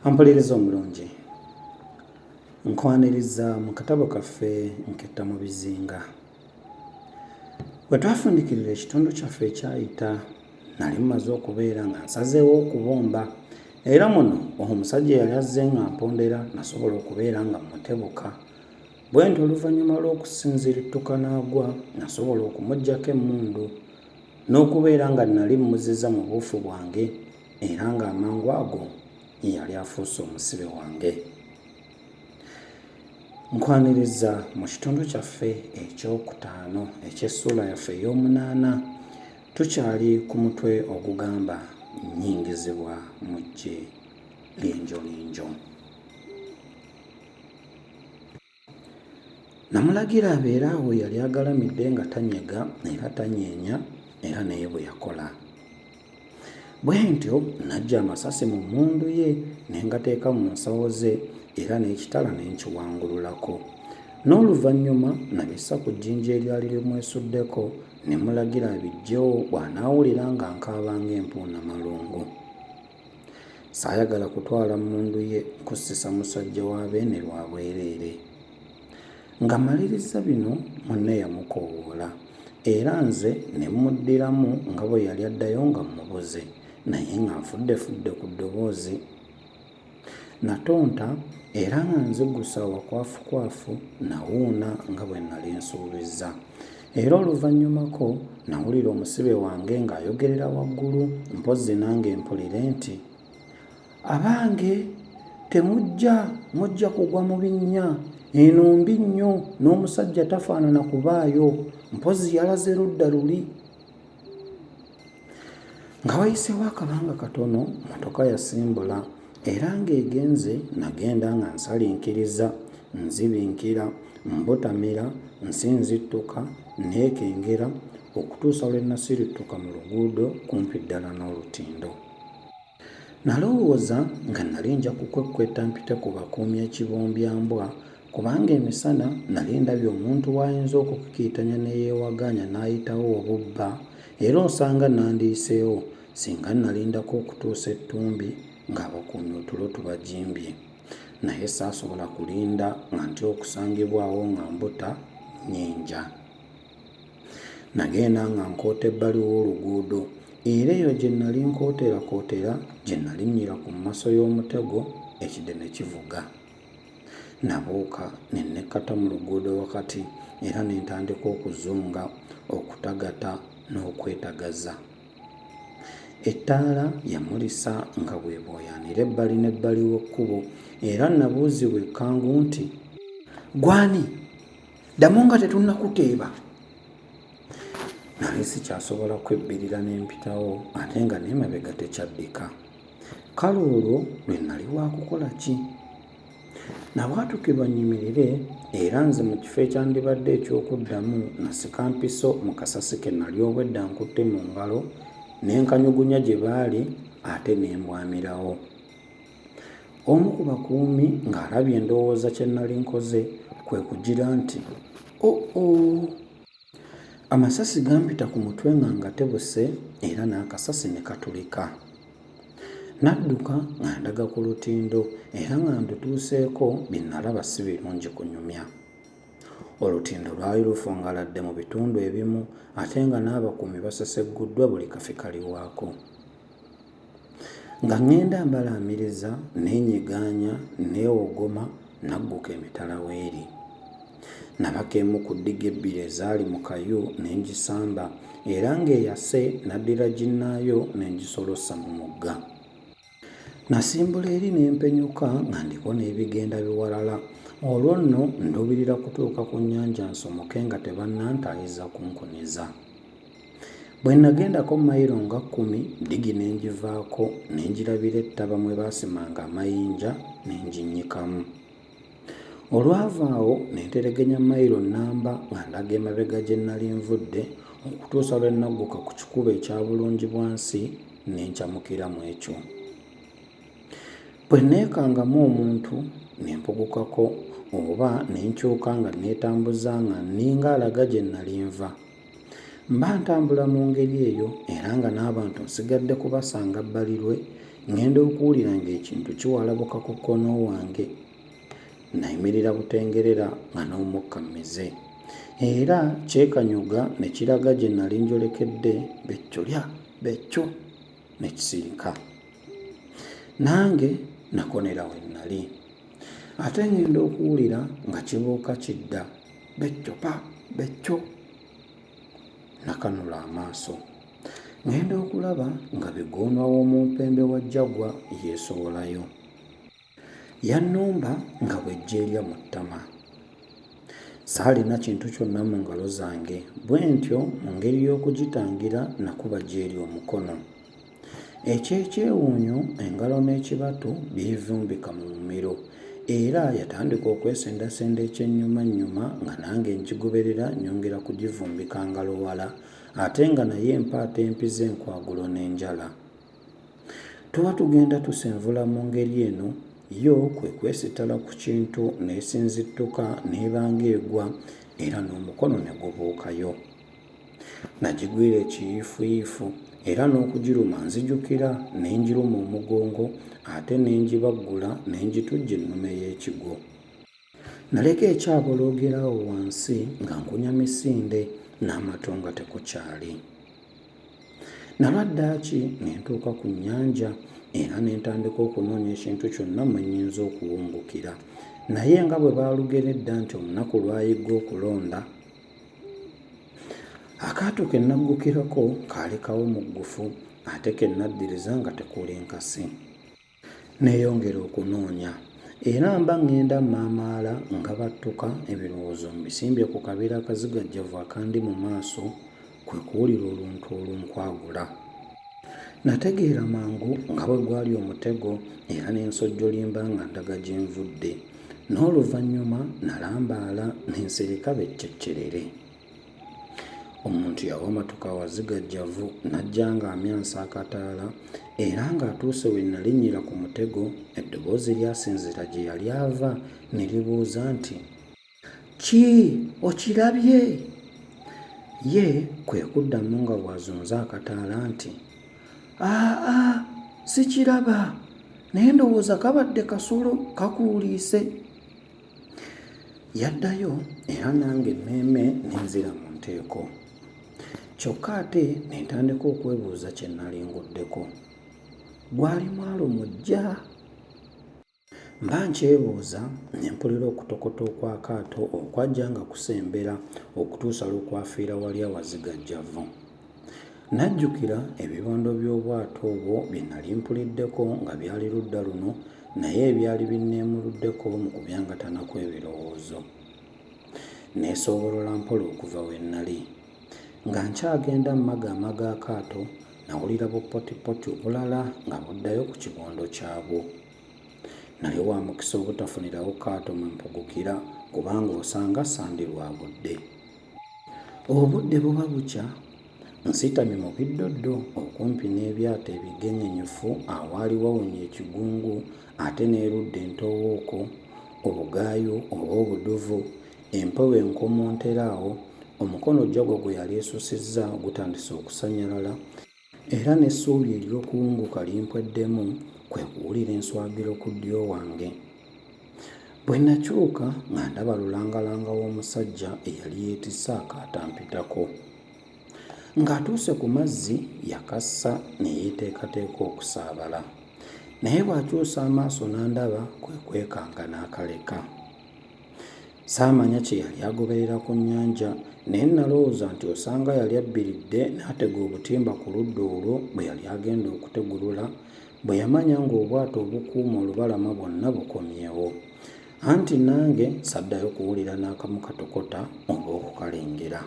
Ampuliriza omulungi, nkwaniriza mu katabo kaffe Nketta mu Bizinga. Bwe twafundikirira ekitundu kyaffe ekyayita, nali mmaze okubeera nga nsazeewo okubomba era muno omusajja eyali azze nga mpondera nasobola okubeera nga mmutebuka. Bwentyo oluvannyuma lw'okusinzirittuka n'agwa, nasobola okumuggyako emmundu n'okubeera nga nnali mmuzizza mu buufu bwange era ng'amangu ago yali afuuse omusibe wange. Nkwaniriza mu kitundu kyaffe ekyokutaano eky'essuula yaffe ey'omunaana. Tukyali ku mutwe ogugamba nnyingizibwa mu ggye ly'enjolinjo. Namulagira abeere awo we yali agalamidde nga tanyega era tanyeenya era naye bwe yakola. Bwentyo naggya amasasi mu mmundu ye ne ngateeka mu nsawo ze era n'ekitala ne nkiwangululako. N'oluvannyuma nabissa ku jjinja eryali limwesuddeko ne mulagira abiggyewo bw'anaawulira nga nkaaba ng'empuuna malungu. Saayagala kutwala mmundu ye kussisa musajja wa Beene lwa bwereere. Nga mmalirizza bino munne yamukoowoola era nze ne mmuddiramu nga bwe yali addayo nga mmubuze naye nga nfuddefudde ku ddoboozi. Natonta era nga nziggusa awakwafukwafu nawuuna nga bwe nnali nsuubizza. Era oluvannyumako nawulira omusibe wange ng'ayogerera waggulu mpozzi nange mpulire nti, Abange temujja mujja kugwa mu binnya, eno mbi nnyo n'omusajja tafaanana kubaayo, mpozzi yalaze ludda luli. Nga wayiseewo akabanga katono mmotoka yasimbula era ng'egenze nagenda nga nsalinkiriza, nzibinkira, mbutamira, nsinzittuka, nneekengera okutuusa lwe nasirittuka mu luguudo kumpi ddala n'olutindo. Nalowooza nga nnali nja kukwekweta mpite ku bakuumi ekibombyambwa kubanga emisana nnali ndabye omuntu w'ayinza okukikiitanya ne yeewaganya n'ayitawo obubba era osanga nnandiyiseewo singa nnalindako okutuusa ettumbi ng'abakuumi otulo tubajimbye. Naye saasobola kulinda nga ntya okusangibwa awo nga mbuta nnyinja. Nagenda nga nkoota ebbali w'oluguudo era eyo gye nnali nkooterakootera gye nalinnyira ku maso y'omutego ekide ne kivuga. Nabuuka ne nekkata mu luguudo wakati era ne ntandika okuzunga, okutagata n'okwetagaza. Ettaala yamulisa nga bw'ebooyaanira ebbali n'ebbali w'ekkubo era nabuuzibwa ekkangu nti. Ggwe ani? Ddamu nga tetunnakuteeba. Nali sikyasobola kwebbirira ne mpitawo ate nga n'emabega tekyaddika. Kale olwo lwe nnali wa kukola ki? Nabwatukirwa nnyimirire era nze mu kifo ekyandibadde eky'okuddamu nasika mpiso mu kasasi ke nnali obwedda nkutte mu ngalo ne nkanyugunya gye baali ate ne mbwamirawo. Omu ku bakuumi ng'alabye ndowooza kye nnali nkoze kwe kugira nti, Oh-oh! Amasasi gampita ku mutwe nga ngatebuse era n'akasasi ne katulika. Nadduka nga ndaga ku lutindo era nga ndutuuseeko bye nnalaba si birungi kunyumya. Olutindo lwali lufungaladde mu bitundu ebimu ate nga n'abakuumi basesegguddwa buli kafi kaliwaako. Nga ŋŋenda mbalaamiriza, nneenyigaanya, nneewogoma, nagguka emitala w'eri. Nabaka emu ku ddiga ebbiri ezaali mu kayu ne ngisamba era ng'eyase naddira ginnaayo ne ngisolossa mu mugga. Nasimbula eri ne mpenyuka nga ndiko n'ebigenda biwalala. Olwo nno nduubirira kutuuka ku nnyanja nsomoke nga tebannantaayiza kunkuniza. Bwe nagendako mayiro nga kkumi, ddigi ne ngivaako ne ngirabira ettaba mwe baasimanga amayinja ne nginnyikamu. Olwava awo ne nteregenya mayiro nnamba nga ndaga emabega gye nnali nvudde okutuusa lwe nagguka ku kikubo ekya Bulungibwansi ne ncamukira mu ekyo. Bwe nneekangamu omuntu ne mpugukako oba ne nkyuka nga nneetambuza nga nninga alaga gye nnali nva. Mba ntambula mu ngeri eyo era nga n'abantu nsigadde kubasanga bbalirwe Ŋŋenda okuwulira ng'ekintu kiwalabuka ku kkono wange. Nayimirira butengerera nga n'omukka mmize. Era kyekanyuga ne kiraga gye nali njolekedde beccu lya beccu ne kisirika. Nange nakonera we nnali. Ate ŋŋenda okuwulira nga kibuuka kidda beccu pa beccu. Nakanula amaaso. Ŋŋenda okulaba nga Bigoonwa w'omumpembe wa Jaguar yeesowolayo. Yannumba nga bw'ejja erya mu ttama. Saalina kintu kyonna mu ngalo zange, bwe ntyo mu ngeri y'okugitangira nakuba gy'eri omukono. Eky'ekyewuunyo engalo n'ekibatu byevumbika mu mumiro era yatandika okwesendasenda ekyennyumannyuma nga nange ngigoberera nnyongera kugivumbika ngalo wala ate nga nayo empaata empize enkwagulo n'enjala. Tuba tugenda tusenvula mu ngeri eno, yo kwe kwesittala ku kintu n'esinzittuka n'eba ng'egwa era n'omukono ne gubuukayo. Nagigwira ekiyiifuyiifu era n'okugiruma nzijukira ne ngiruma omugongo ate ne ngibaggula ne ngitujja ennume y'ekigwo. Naleka ekyaboloogera awo wansi nga nkunya misinde n'amatu nga tekukyali. Nalwa ddaaki ne ntuuka ku nnyanja era ne ntandika okunoonya ekintu kyonna mwe nnyinza okuwungukira. Naye nga bwe baalugera edda nti omunaku lw'ayigga okulonda, akaato ke naggukirako kaali kawumuggufu ate ke naddiriza nga tekuli nkasi. Nneeyongera okunoonya era mba ŋŋenda mmaamaala ngabattuka, ebirowoozo mbisimbye ku kabira akazigajjavu akandi mu maaso, kwe kuwulira oluntu olunkwagula. Nategeera mangu nga bwe gwali omutego era ne nsojjolimba nga ndaga gye nvudde. N'oluvannyuma nalambaala ne nsirika be cceccerere. Omuntu yawamatuka awazigajjavu n'ajja ng'amyansa akataala era ng'atuuse we nnalinnyira ku mutego, eddoboozi lyasinziira gye yali ava ne libuuza nti. Ki? Okirabye? Ye kwe kuddamu nga bw'azunza akataala nti, Aa, sikiraba, naye ndowooza kabadde kasolo kakuuliise. Yaddayo era nange emmeeme ne nzira mu nteeko. Kyokka ate ne ntandika okwebuuza kye nnali nguddeko. Gwali mwalo muggya? Mba nkyebuuza ne mpulira okutokota okw'akaato okwajja nga kusembera okutuusa lwe kwafiira wali awazigajjavu. Najjukira ebibondo by'obwato obwo bye nnali mpuliddeko nga byali ludda luno naye ebyali binneemuluddeko mu kubyangatana kw'ebirowoozo. Nneesoobolola mpola okuva we nnali. Nga nkyagenda mmagaamaga akaato, nawulira bupotipoti obulala nga buddayo ku kibondo kyabwo. Nnali wa mukisa obutafunirawo kaato mwe mpugukira kubanga osanga sandirwabudde. Obudde buba bukya, nsitamye mu biddoddo okumpi n'ebyato ebigenyenyufu awaali wawunya ekigungu ate n'erudda entoowooko, obugaayu oba obuduvu, empewo enkomontera awo, omukono Jaguar gwe yali esusizza gutandise okusannyalala, Era n'essuubi ery'okuwunguka limpweddemu, kwe kuwulira enswagiro ku ddyo wange. Bwe nakyuka nga ndaba lulangalanga w'omusajja eyali yeetisse akaato ampitako. Ng'atuuse ku mazzi yakassa ne yeeteekateeka okusaabala. Naye bw'akyusa amaaso n'andaba kwe kwekanga n'akaleka. Saamanya kye yali agoberera ku nnyanja naye nnalowooza nti osanga yali abbiridde n'atega obutimba ku ludda olwo bwe yali agenda okutegulula bwe yamanya ng'obwato obukuuma olubalama bwonna bukomyewo. Anti nange saddayo kuwulira n'akamu katokota oba okukalengera.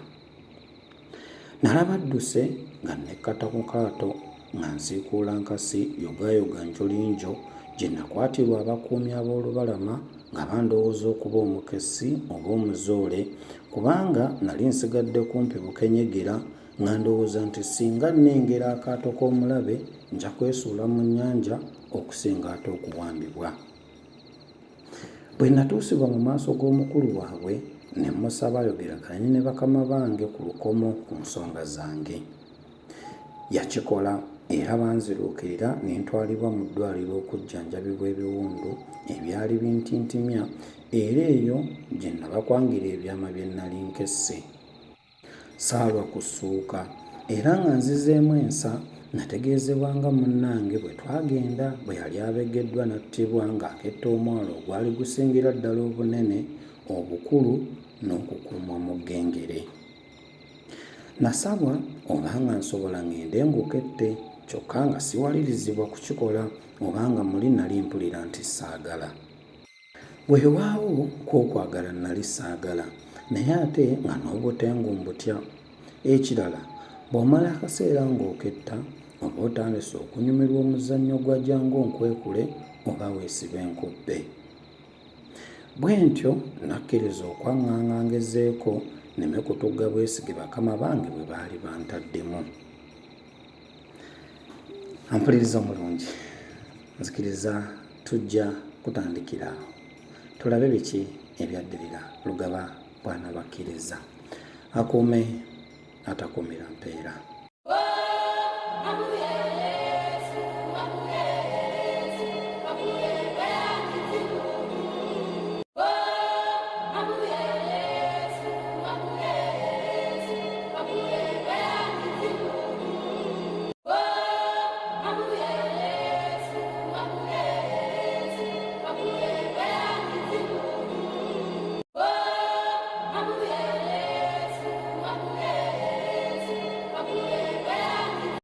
Nalaba adduse nga nnekkata ku kaato nga nsiikuula nkasi yogaayoga njolinjo gye nakwatirwa abakuumi ab'olubalama nga bandowooza okuba omukessi oba omuzoole kubanga nali nsigadde kumpi bukenyegera nga ndowooza nti singa nnengera akaato k'omulabe nja kwesuula mu nnyanja okusinga ate okuwambibwa. Bwe natuusibwa mu maaso g'omukulu waabwe ne mmusaba ayogeraganye ne bakama bange ku lukomo ku nsonga zange. Yakikola era banziruukirira ne ntwalibwa mu ddwaliro okujjanjabibwa ebiwundu ebyali bintintimya era eyo gye nabakwangira ebyama bye nnali nkesse. Saalwa kussuuka era nga nzizeemu ensa nategeezebwa nga munnange bwe twagenda bwe yali abegeddwa n'attibwa ng'aketta omwalo ogwali gusingira ddala obunene, obukulu n'okukuumwa mu ggengere. Nasabwa oba nga nsobola ng'ende ngukette kyokka nga siwalirizibwa kukikola oba nga muli nali mpulira nti saagala. Weewaawo kw'okwagala nnali saagala naye ate nga n'obutengu mbutya. Ekirala bw'omala akaseera ng'oketta oba otandise okunyumirwa omuzannyo gwa jangu onkwekule oba weesibe nkubbe. Bwentyo nakkiriza okwaŋŋanga ngezeeko nneme kutugga bwesige bakama bange bwe baali bantaddemu. Ampuliriza omulungi, nzikiriza tujja kutandikira awo tulabe biki ebyaddirira Lugaba bw'anabakkiriza. Akuume atakuumira mpeera.